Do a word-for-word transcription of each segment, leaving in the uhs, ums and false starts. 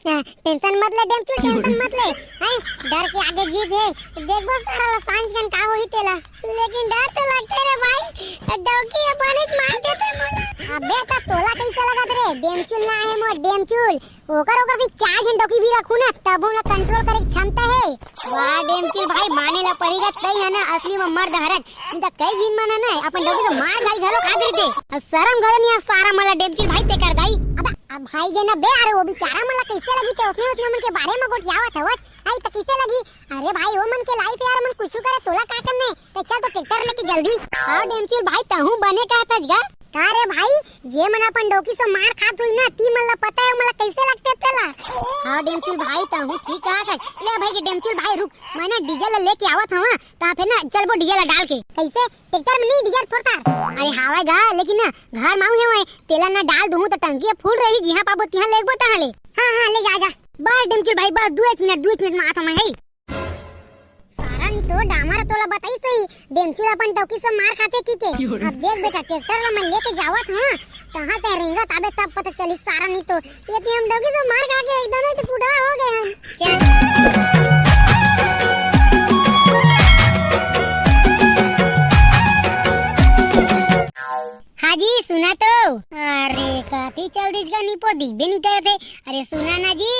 हाँ, टेंशन मत ले डेमचुल, टेंशन मत ले। हैं, डर के आगे जीत हे। देखबो सारा ला सांझ कन का होही तेला। लेकिन डर तो लगथे रे भाई, डौकी अपन ही मार देथे मोला। अबे त तोला कइसे लगत रे? डेमचुल ना हे मोर, डेमचुल। ओकर, ओकर से चार झन डौकी भी रखू ना, तब ओला कंट्रोल करे के क्षमता हे। वाह डेमचुल भाई, माने ला परी गा, तई ह ना असली म मर्द हरच। नहीं त कई झिन मन ह ना अपन डौकी से मार धारी घलो खा देथे। अउ शरम घलो नहीं आ सारा मन ला डेमचुल भाई तेकर दाई। अब, अब भाई गे ना बे, अरे वो बेचारा मन ला कइसे लगही ते ओसने, ओसने मन के बारे म गोठियावत हवच। आई त कइसे लगही? अरे भाई, वो मन के लाइफ यार, मन कुछु करे, तोला का करने? ते चल तो ट्रैक्टर लेके जल्दी। हाँ डेमचुल भाई, तहूँ बने कहत हच गा। का रे भाई, जे मन अपन डौकी से मार खात होही ना, ती मन ला पता हे, मन ला कइसे लगथे तेला। हाँ डेमचुल भाई, तहूँ ठीक कहत हच। ले भाई के डेमचुल भाई रुक, मैं ना डीजल ला लेके आवत हवं, तहाँ पे ना चलबो डीजल ला डाल के। कइसे? ट्रैक्टर में नहीं डीजल थोरता? अरे हावय गा, लेकिन ना घर माऊ हे वय, तेला ना डाल दूहूँ त टंकी फुल रही, जिहाँ पाबो तिहाँ लेगबो तहाँ ले। हाँ, हाँ, ले जा, जा। बस डेमचुल भाई, बस दू एक मिनट, दू एक मिनट में आत हवं मैं, हे। सारा नहीं तो डामर तोला बताइस होही, डेमचुल अपन डौकी से मार खाथे कहिके। अब देख बेटा, ट्रैक्टर ला मैं लेके जावत हूँ, कहाँ ते रेंगत आबे तब पता चली सारा नहीं तो। ये हम डौकी से मार खा के एकदम ही तो बूढ़ा हो गए हम। चल। हाँ जी, सुना तो। अरे, कति चल दिस गा निपो, दिखबे नहीं करत हे। अरे, सुना ना जी,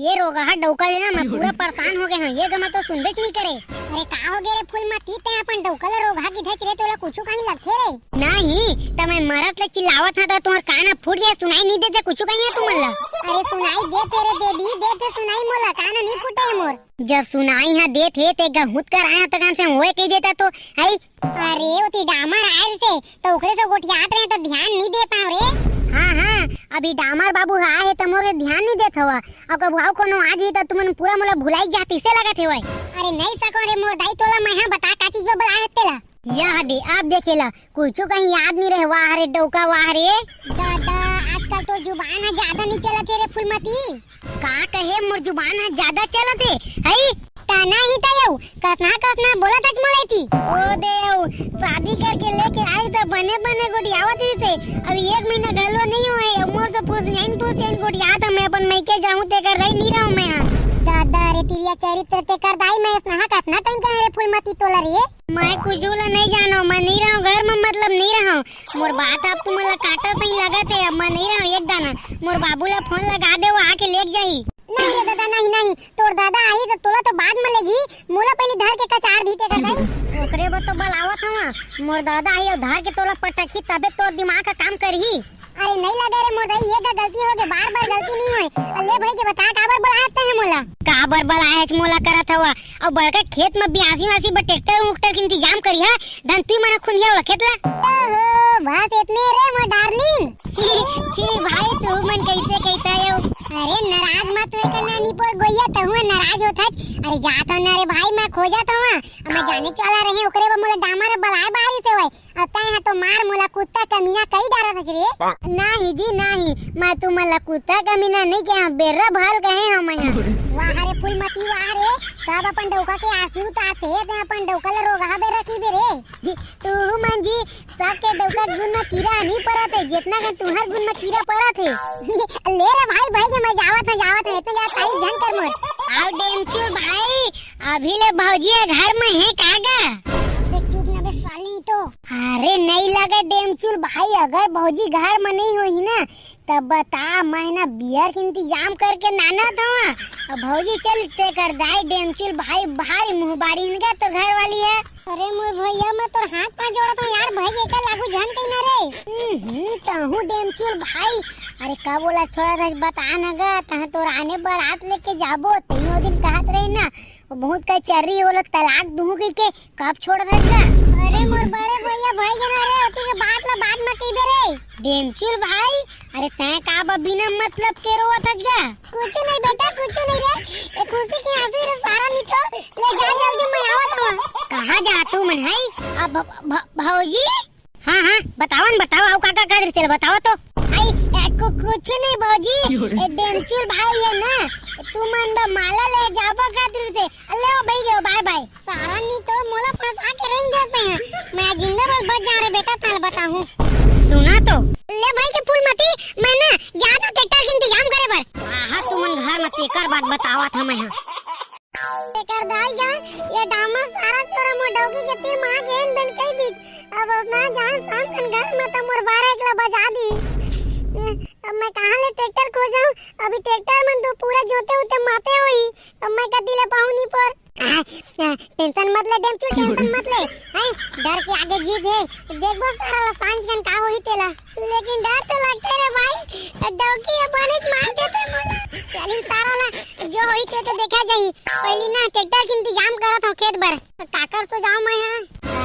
ये रोगहा डौका ले ना मैं पूरा परेशान हो गए हूँ। ये गमा तो सुनबेच नहीं करे। अरे, का हो गए रे फूलमती, ते अपन डौका ले रोगहा किथे रे, तोला कुछु कहीं लगथे रे? नहीं, त मैं मरत ले चिल्लावत हा, त तुम्हार कान फूट गया, सुनाई नहीं देते कुछु कहीं है तुमन ला। अरे, सुनाई देते रे देवी, देते सुनाई मोला, कान नहीं फूटे है मोर। जब सुनाई हा देत हे, ते गहुत कर आए हा, त कम से कम ओए कही देता तो, हई। अरे, ओती डामर आए से, त ओकरे से गोठियात रहे, त ध्यान नहीं दे पाव रे। हाँ, हाँ, अभी डामर बाबू हा आए हे, त मोर ध्यान नहीं देत हवा। अब कभू अउ कोनो आ जी, त तुमन पूरा मोला भुलाई जात, इसे लगत हे वय। अरे, नहीं सको रे मोर दाई, तोला मैं हा बता का चीज में बुलाए हस तेला। यह दे, अब देखे ला, कुछु कहीं याद नहीं रहे। वाह रे डौका, वाह रे। दादा, आजकल तो जुबान हा ज्यादा नहीं चलत हे रे फूलमती। का कहे, मोर जुबान हा ज्यादा चलत हे, हई? तना ही त यऊ, कसना कसना बोलत हच मोला एती। ओ देव, शादी करके लेके आई त बने बने गोठियावत रहिस हे। अब एक महीना घलो नहीं होए, मोर से फुसनियाइन फुसनियाइन गोठियात हे, मैं अपन मइके जाहूँ तेकर रही नहीं रहूँ मैं हा। दादा रे तिरिया चरित्र तेकर दाई, मैं स्नेहा कतना टाइम कहे रे फूलमती तोला रे। मैं कुछु ला नहीं जानो, मैं नहीं रहूँ घर में, मतलब नहीं रहूँ। मोर बात अब तुमन ला काटा सही लगत हे, अब मैं नहीं रहूँ एक दाना। मोर बाबू ला फोन लगा दे, वो आके लेके जाही। नहीं रे दादा, नहीं, नहीं, तोर दादा आही त तोला तो बाद में लेगी, मोला पहले धर के कचार दी तेकर दाई। ओकरे बर तो बलावत हवा, मोर दादा आही अउ धर के तोला पटकही तबे तोर दिमाग का काम करही। अरे नहीं लगे रे मोर दाई, ये का गलती हो गए, बार बार गलती नहीं होए। अ ले भाई के बता काबर बलाए हस तैं मोला? काबर बलाए हस मोला करत हवा? अब बड़का खेत में बियासी वासी बर ट्रैक्टर उक्टर के इंतजाम करिहा, धन तुई मना खुंदिया वाला खेत ला। ओहो, बस इतने रे मोर डार्लिंग। छी भाई, तू मन कैसे कहता है? अरे नाराज मत होए कर नानी पोर गोइया, तहु नाराज होत हच। अरे जात हूँ ना रे भाई, मैं खोजत हूँ। अब मैं जाने वाला रहे, ओकरे बर मोला डामर बलाए बारी से होए। अब तैं हा तो मार मोला कुत्ता कमीना कही डारत हच रे। नहीं जी, नहीं, मैं तुमन ला कुत्ता कमीना नहीं कहे हूँ, बेर्रा भल कहे हूँ मैं हा। वाह रे फूलमती, वाह रे, सब अपन डौका के आरती उतारथे, तैं अपन डौका ला रोगहा बेर्रा कहिबे रे। जी, तू मन जी, सबके डौका गुन में कीरा नहीं परत हे, जितना कन तुहर गुन में कीरा परत हे। ले रे भाई, भाई के मैं जावत हूँ, जावत हूँ, इतना ज्यादा तारीफ झन कर मोर। आओ डेमचुल भाई, अभी ले भौजी ह घर में हे का गा? अबे चुप ना बे साली तो। अरे नहीं लगे डेमचुल भाई, अगर भौजी घर में नहीं होही ना, तब बता, मैं ना बियर के इंतजाम करके लानत हूँ। अब भौजी चल, तेकर दाई डेमचुल भाई भारी मुँह बारी इनका तोर घर वाली हे। अरे मोर भैया, मैं तोर हाथ पाँव जोड़त हूँ यार, भाई एकर लागू झन कही ना रे। हम्म, तहूँ डेमचुल भाई, अरे कब ओला छोड़त हस बता न गा, तहाँ तोर आने बारात लेके जाबो, तीनों दिन कहत रहे ना, वो बहुत कचर्री, ओला तलाक दूहूँ कहिके, कब छोड़त हस गा? अरे मोर बड़े भैया, भाई के ना रे, ओती के बात ला बाद में कहिबे रे। डेमचुल भाई, अरे तैं का बा बिना मतलब के रोवत हस गा? कुछ नहीं बेटा, कुछ नहीं रे, ये खुशी के आंसू रे सारा निकल। ले जा जल्दी, मैं आवत हूँ। कहाँ जा तू मन है? अब भ-, भ-, भौजी? हाँ, हाँ, बतावा न, बतावा, अउ का, का, का रिश्ते बतावा तो। आई, ए, कु-, कुछ नहीं भौजी, ए, डेमचुल भाई है ना, तुमन बर माला ले जाबो खातिर से। ले ओ, भाई गयो, बाय, बाय। सारा नहीं तो मोला फंसा के रख देते हैं। मैं जिंदा बस बच जा रे बेटा, ताल बताऊं। सुना तो। ले भाई के फूलमती, मैं ना जा तो ट्रैक्टर के इंतजाम करे बर। आहा, तुमन घर तेकर बाद बतावत हंव मैं हा। तेकर दाई गा, ये डामर सारा छोरा मोर डौकी के तीर मा गेन बेन कही दीस। अब ओतना जान शाम कन घर म त मोर बारह एक ला बजा दी। अब मैं कहाँ ले ट्रैक्टर खोजहूँ? अभी ट्रैक्टर मन तो पूरा जोते उते माते होही। अब मैं कती ले पाहूँ नी पोर। आ, आ, टेंशन मत ले डेमचुल, टेंशन मत ले। हैं, डर के आगे जीत हे। देखबो सारा ला सांझ कन का होही तेला। लेकिन डर तो लगथे रे भाई, डौकी ह बनेच मार देथे मोला। चलिन सारा ला, जो होही ते तो देखा जाही। पहिली ना ट्रैक्टर के इंतजाम करत हंव खेत बर। काकर सो जाओ मैं हा?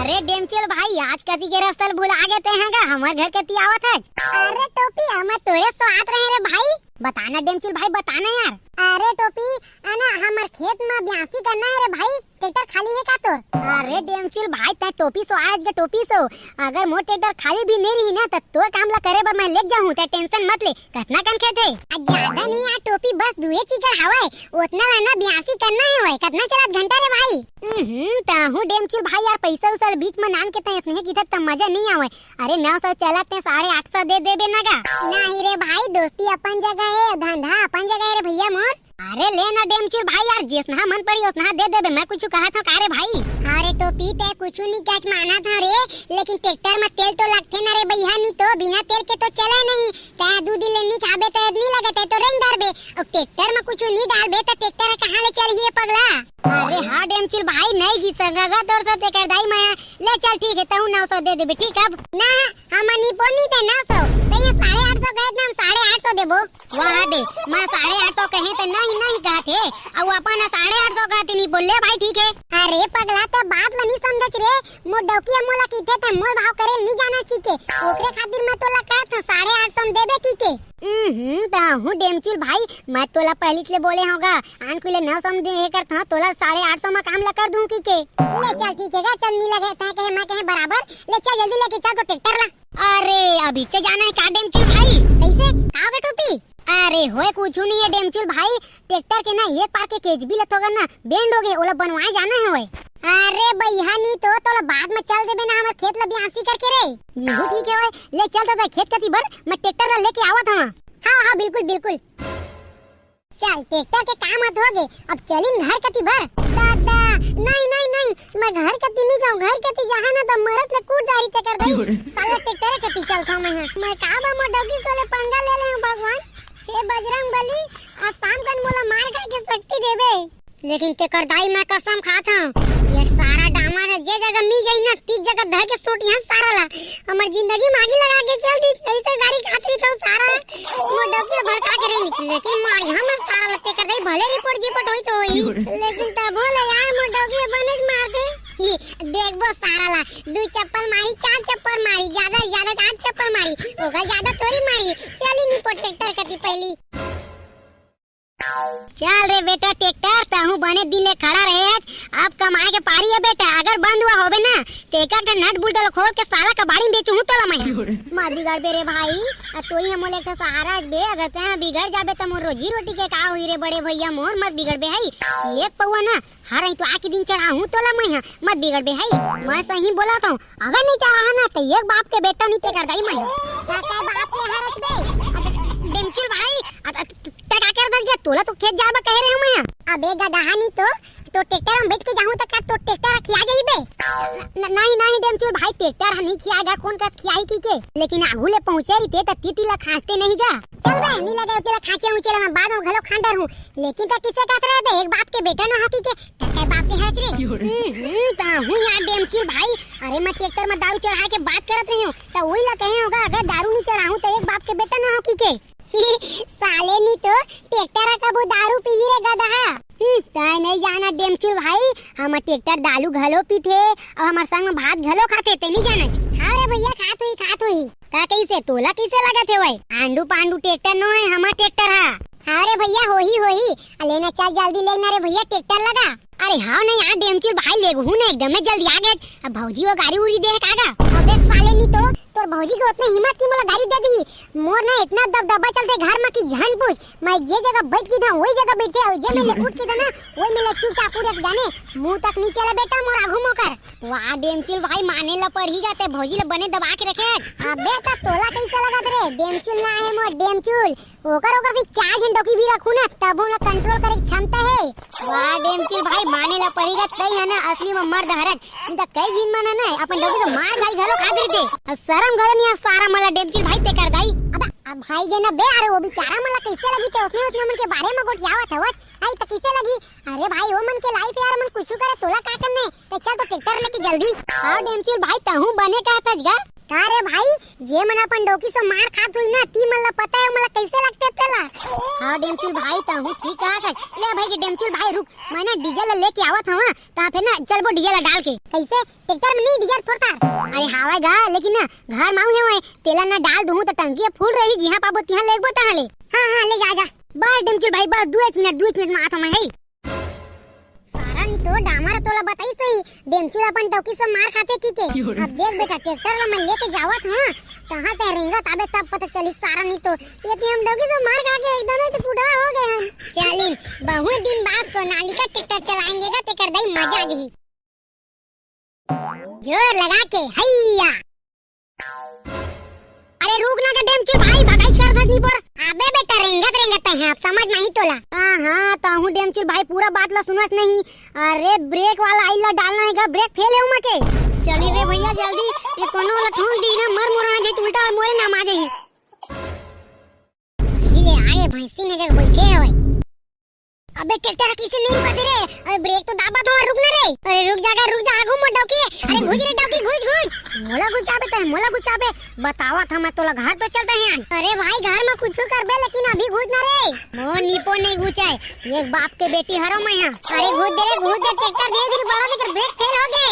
अरे डेमचुल भाई, आज कती के रस्ता ल भुला गे ते हा गा, हमर घर कती आवत हस। अरे टोपी, हमर तोरे सो आत रहे रे भाई। बताना डेमचुल भाई, बताना यार। अरे टोपी, आना हमर खेत म ब्यासी करना हे रे भाई, ट्रैक्टर खाली हे का तोर? अरे डेमचुल भाई, तैं टोपी सो आय गा, टोपी सो। अगर मोर ट्रैक्टर खाली भी नइ रही ना, त तोर काम ला करे बर मैं लेग जाहूँ, तैं टेंशन मत ले। कतना कन खेत हे? आ, ज्यादा नहीं यार टोपी, बस दुए चीकड़ हवय, ओतना ला ना ब्यासी करना हे वय। कतना चलत घंटा रे भाई? हम्म, तहूँ डेमचुल भाई यार, पैसा उसा बीच म नान के तैं स्नेह की त मजा नहीं आवय। अरे नौ सौ चलत ते साढ़े आठ सौ दे देबे ना गा। नहीं रे भाई, दोस्ती अपन जगह हे, धंधा अपन जगह हे रे भैया मोर। अरे ले ना डेमचुल भाई यार, जेसना मन पड़ी ओसना दे देबे, मैं कुछ कहत हंव का रे भाई? अरे टोपी, तैं कुछ नहीं कच मानत हंव रे, लेकिन ट्रैक्टर म तेल तो लगथे ना रे भैया, नहीं तो बिना तेल के तो चले नहीं। तैं दू दिन ले नहीं खाबे त नहीं लगे, तैं तो रेंग धरबे। अब ट्रैक्टर म कुछ नहीं डालबे त ट्रैक्टर ह कहाँ ले चलही रे पगला? अरे हाँ डेमचुल भाई, नहीं गी सकगा तोर से तेकर दाई मैं। ले चल ठीक हे, तहूँ नौ सौ दे देबे, ठीक अब। ना, हम नी पोनी ते नौ सौ, ते ये साढ़े आठ सौ कहे त हम साढ़े आठ सौ देबो। वाह दे, मैं साढ़े आठ सौ कहे त नहीं, नहीं कहत हे, अउ अपन साढ़े आठ सौ कहत हे, नहीं बोल ले भाई, ठीक हे। अरे पगला, ते बात ल नहीं समझत रे, मोर डौकी ह मोला किथे त मोल भाव करे ल नहीं जाना सीखे, ओकरे खातिर मैं तोला कहत हंव साढ़े आठ सौ म देबे की के। हम्म, तहूँ डेमचुल भाई, मैं तोला पहिली ले बोले हंव गा, आन कुले नौ सौ म दे हे करत हंव, तोला साढ़े आठ सौ म काम ला कर दूं की के। ले चल ठीक हे गा, चल नहीं लगे, तैं कहे मैं कहे बराबर, ले चल जल्दी लेके चल तो ट्रैक्टर ला। अरे अभी से जाना हे का डेमचुल भाई? कैसे? का हो गे टोपी? अरे होए कुछ नहीं हे डेमचुल भाई, ट्रैक्टर के ना एक पार के केचबी ल थोकन ना बेंड हो गे, ओला बनवाए जाना हे ओए। अरे भैया नहीं तो तोला बाद म चल देबे ना हमर खेत ल बियासी करके रे। यहू ठीक हे ओए, ले चल दादा खेत कती बर, मैं ट्रैक्टर ल लेके आवत हंव। हाँ हाँ बिल्कुल बिल्कुल। चल ट्रैक्टर के काम ह तो हो गे, अब चलिन घर कती बर। दादा, नहीं नहीं नहीं, मैं घर कती नहीं जाऊँ, घर कती जाहूँ ना त मरत ले कूट डारी तेकर दाई। साला ट्रैक्टर कती चलथंव मैं हा। मैं का बा मोर डौकी सोले पंगा ले ले हंव भगवान। हे बजरंग बली, आज शाम कन मोला मार खाए के शक्ति देबे। लेकिन तेकर दाई मैं कसम खात हंव, ये सारा डामर ह जे जगह मिल जाही ना, तीस जगह धर के सोटिहंव सारा ला। हमर जिंदगी म आगी लगा के चल दी, ऐसे गारी खात रही तो सारा मोर डौकी भड़का के रही, लेकिन मारिहंव मैं सारा ला। तेकर दाई भले रिपोर्ट जिपोर्ट होई तो होई, लेकिन तभो ले यार मोर डौकी बनेच मार दे। ही, देखबो सारा ला, दू चप्पल मारी, चार चप्पल मारी, ज्यादा से ज्यादा आठ चप्पल मारी, ओकर ज्यादा थोड़ी मारी। चलिन नी पोर ट्रैक्टर कती पहिली। चल रे बेटा ट्रैक्टर, तहूँ बने दिन ले खड़ा रहे हस, अब कमाए के पारी हे बेटा, अगर बंद हुआ होबे ना, तेकर ठन नट बुल्ट ल खोल के साला कबाड़ी म बेचहूँ तोला मैं। मत बिगड़बे रे भाई, आ तोही ह मोला एक ठो सहारा हस बे, अगर तैं बिगड़ जाबे त मोर रोजी रोटी के का होही रे बड़े भैया मोर, मत बिगड़बे हई। एक पौवा ना, हर रही तो आके दिन चढ़ाहूँ तोला मैं हा, मत बिगड़बे हई। मैं सही बोलत हंव, अगर नहीं चढ़ाहा ना त एक बाप के बेटा नहीं तेकर दाई मैं हा। तेकर बाप के हरस बे, अब डेमचुल भाई, अब, अब, तैं का कर दस गया, तोला तो खेत जाए बर कहे रहे हंव मैं हा। अबे गदहा नहीं तो, तो ट्रैक्टर म बैठ के जाहूँ त का तो ट्रैक्टर खिया जाही बे? न-, नहीं, नहीं डेमचुल भाई, ट्रैक्टर ह नहीं खियाएगा, कोन का खियाही की के? लेकिन आगू ले पहुँचे रहिते त तीती ला खांसते नहीं गा। चल बे, नहीं लगे तेला खांचे उचे ला, मैं बाद म घलो खान डरहूँ। लेकिन त किसे कहत रहे बे, एक बाप के बेटा न हो की के, त तैं बाप के हरस रे। हम्म, हम्म, तहूँ यार डेमचुल भाई, अरे मैं ट्रैक्टर म दारू चढ़ा के बात करत रही हंव, त वही ला कहे हंव गा, अगर दारू नहीं चढ़ाहूँ त एक बाप के बेटा न हो की के। साले नी तो ट्रैक्टर ह कभू दारू पीही रे गदहा। हम्म, तैं नहीं जाना डेमचुल भाई, हमर ट्रैक्टर दारू घलो पीथे, अउ हमर संग म भात घलो खाथे, तैं नहीं जानस। हाँ रे भैया, खात होही, खात होही। त कइसे, तोला कइसे लगत हे वय? आंडू पांडू ट्रैक्टर नो हे हमर ट्रैक्टर ह। हाँ रे भैया, होही, होही। आ लेना चल जल्दी लेना रे भैया, ट्रैक्टर लगा। अरे हाँ नहीं यार डेमचुल भाई, लेगहूँ ना, एकदम में जल्दी आ गए। अब भौजी वो गाड़ी उड़ी दे हे का गा? अबे साले नी तो तोर भौजी के ओतने हिम्मत कि मोला गारी दे दिही। मोर ना इतना दबदबा चलथे घर म कि झन पूछ। मैं जे जगह बइठ गे ना, वही जगह बइठथे, अउ जे मैं ले उठ गे ना, वही मैं ले चुपचाप उठ जाथे। मुंह तक नी चले बेटा मोर आघू म ओकर। वाह डेमचुल भाई, माने ला परही गा, ते भौजी ला बने दबा के रखे हस। अबे त तोला कइसे लगत रे, डेमचुल ना हे मोर डेमचुल। ओकर, ओकर से चार झन डौकी भी रखहूं ना, तभो ला control करे के क्षमता हे। वाह डेमचुल भाई, माने ला परही गा, तैं ह ना असली म मर्द हरस। नहीं त कई झिन मन ह ना अपन डौकी से मार घारी घलो खा देथे। अउ शरम घलो नी हे सारा मन ला डेमचुल भाई तेकर दाई। अब, अब भाई गे ना बे, अरे वो बेचारा मन ला कइसे लगही, ते ओसने ओसने मन के बारे म गोठियावत हवस। आई त कइसे लगही? अरे भाई, वो मन के life यार, मन कुछु करे, तोला का करना हे? ते चल तो ट्रैक्टर लेके जल्दी। हाँ डेमचुल भाई, तहूं बने कहत हस गा। का रे भाई, जे मन अपन डौकी से मार खात होही ना, ती मन ला पता हे, मन ला कइसे लगथे तेला। हाँ डेमचुल भाई, तहूं ठीक कहत हस। ले भाई के डेमचुल भाई रुक, मैं ना डीजल ला लेके आवत हवं, तहां फेर ना चलबो डीजल ला डाल के। कइसे? ट्रैक्टर म नी डीजल थोर थार? अरे हावय गा, लेकिन ना घर म आऊ हे, तेला ना डाल दूहूं त टंकी ह full रही, जिहां पाबो तिहां लेगबो तहां ले। हाँ, हाँ, ले जा, जा। बस डेमचुल भाई, बस दू एक मिनट, दू एक मिनट म आत हवं मैं, हे। सारा नी तो डामर तोला बताइस होही, डेमचुल अपन डौकी से मार खाथे कहिके। अब देख बेटा, ट्रैक्टर ला मैं लेके जावत हवं, तहां ते रेंगत आबे तब पता चली सारा नी तो। ये हम डौकी से मार खा के एकदम से बूढ़ा हो गए हम। चलिन, बहुत दिन बाद सोनालिका ट्रैक्टर चलाएंगे गा, तेकर दाई मजा आ जही। जोर लगा के, हैया। अरे रुक ना गा डेमचुल भाई, भगाई कर धत नी पर। अबे बेटा, रेंगत रेंगत हे, अब समझ म आही तोला। हाँ, हाँ, तहूं डेमचुल भाई पूरा बात ला सुनस नहीं। अरे ब्रेक वाला आइल ला डालना हे गा, ब्रेक फेल हे उमा के। चली रे भैया जल्दी, ये कोनो वाला ठोक दी ना, मर मुर आ जाई त उल्टा मोरे नाम आ जाई। ये ले, अरे भैंसी ने जगह बैठे हवय। अबे ट्रैक्टर कइसे नहीं रुकत रे? अरे ब्रेक तो दाबत हवं, रुक ना रे। अरे रुक जा गा, रुक जा, आघू मोर डौकी। अरे घुस रे डौकी, घुस, घुस। मोला घुसाबे ते, मोला घुसाबे। बतावत हवं मैं तोला, घर तो चलते हैं आज। अरे भाई घर म कुछु करबे लेकिन अभी घुस ना रे। मोर निपो नहीं घुसाय, एक बाप के बेटी हरंव मैं हा। अरे घुस दे रे, घुस दे, ट्रैक्टर धीरे धीरे बढ़ा दे, ब्रेक फेल हो गे।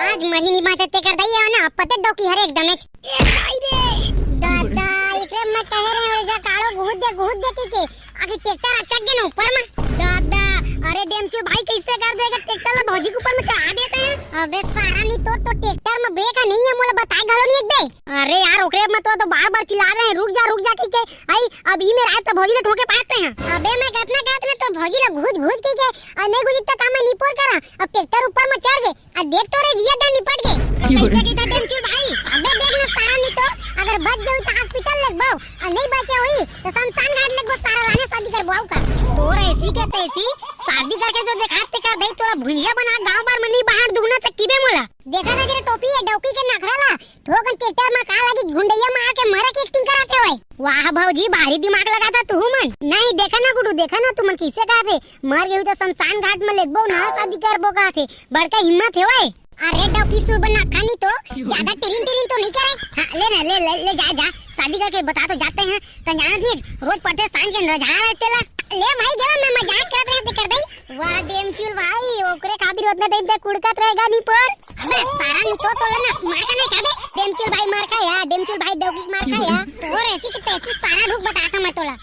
आज मरी नहीं बाचत तेकर दाई हे ना, अब पते डौकी हरे एकदम। ए भाई रे। दादा, एकरे मैं कहे रहे हंव जा काड़ो घुस दे, घुस दे कहिके। आखिर ट्रैक्टर अचक गे ना ऊपर म। दादा, अरे डेमचुल भाई कइसे कर देगा ट्रैक्टर ला भौजी के ऊपर म चढ़ा देते हैं। अबे सारा नी तोर तो ट्रैक्टर म ब्रेक ह नहीं हे, मोला बताए घलो नहीं एक दे। अरे यार ओकरे म तो, तो बार बार चिल्ला रहे हैं, रुक जा रुक जा कहिके। आई अब ई मेर आए त भौजी ला ठोके पाते हैं। अबे मैं कतना कहत ना तोर भौजी ला घुस घुस कहिके, अउ नहीं घुस त का मैं निपोर करा। अब ट्रैक्टर ऊपर म चढ़ गे, आ देख तो रे, जिया दे निपट गे। कइसे कहिथे डेमचुल भाई? अबे देख ना सारा नी तो, अगर बच गे त हॉस्पिटल लेगबो, अउ नहीं बचे होही त शमशान घाट लेगबो, सारा लाने शादी करबो अउ का। तोर ऐसी के तैसी, शादी करके तो देखात तेकर दाई तोला भुंजिया बना गांव भर म नहीं बाहर दुगना तक किबे मोला। देखा ना जरा टोपी हे डौकी के नखरा ला, थोकन ट्रैक्टर म का लगी घुंडैया मार के मरे के एक्टिंग कराते होय। वाह भौजी, भारी दिमाग लगाथा तुहू मन। नहीं देखा ना गुड्डू, देखा ना तुमन कइसे कहत हे, मर गे होही त शमशान घाट म लेगबो ना शादी करबो कहत हे। बड़का हिम्मत हे ओए। अरे डौकी सुबह ना खानी तो, ज्यादा टिरिन टिरिन तो नहीं करे। हाँ, ले ना, ले, ले, ले जा, जा। शादी करके बता तो जाते हैं। त जानत नहीं, रोज परथे सांझ के नजर आए तेला। ले भाई, गेला मैं मजाक करत रहे तेकर दाई। वाह डेमचुल भाई, ओकरे खातिर ओतना टाइम तक कुड़कत रहेगा नहीं पर। अबे सारा नी तो, तोला ना मार का नहीं खाबे। डेमचुल भाई मार का या, डेमचुल भाई डौकी मार का या। तोर ऐसी के तैसी सारा रुक बताथा मैं तोला।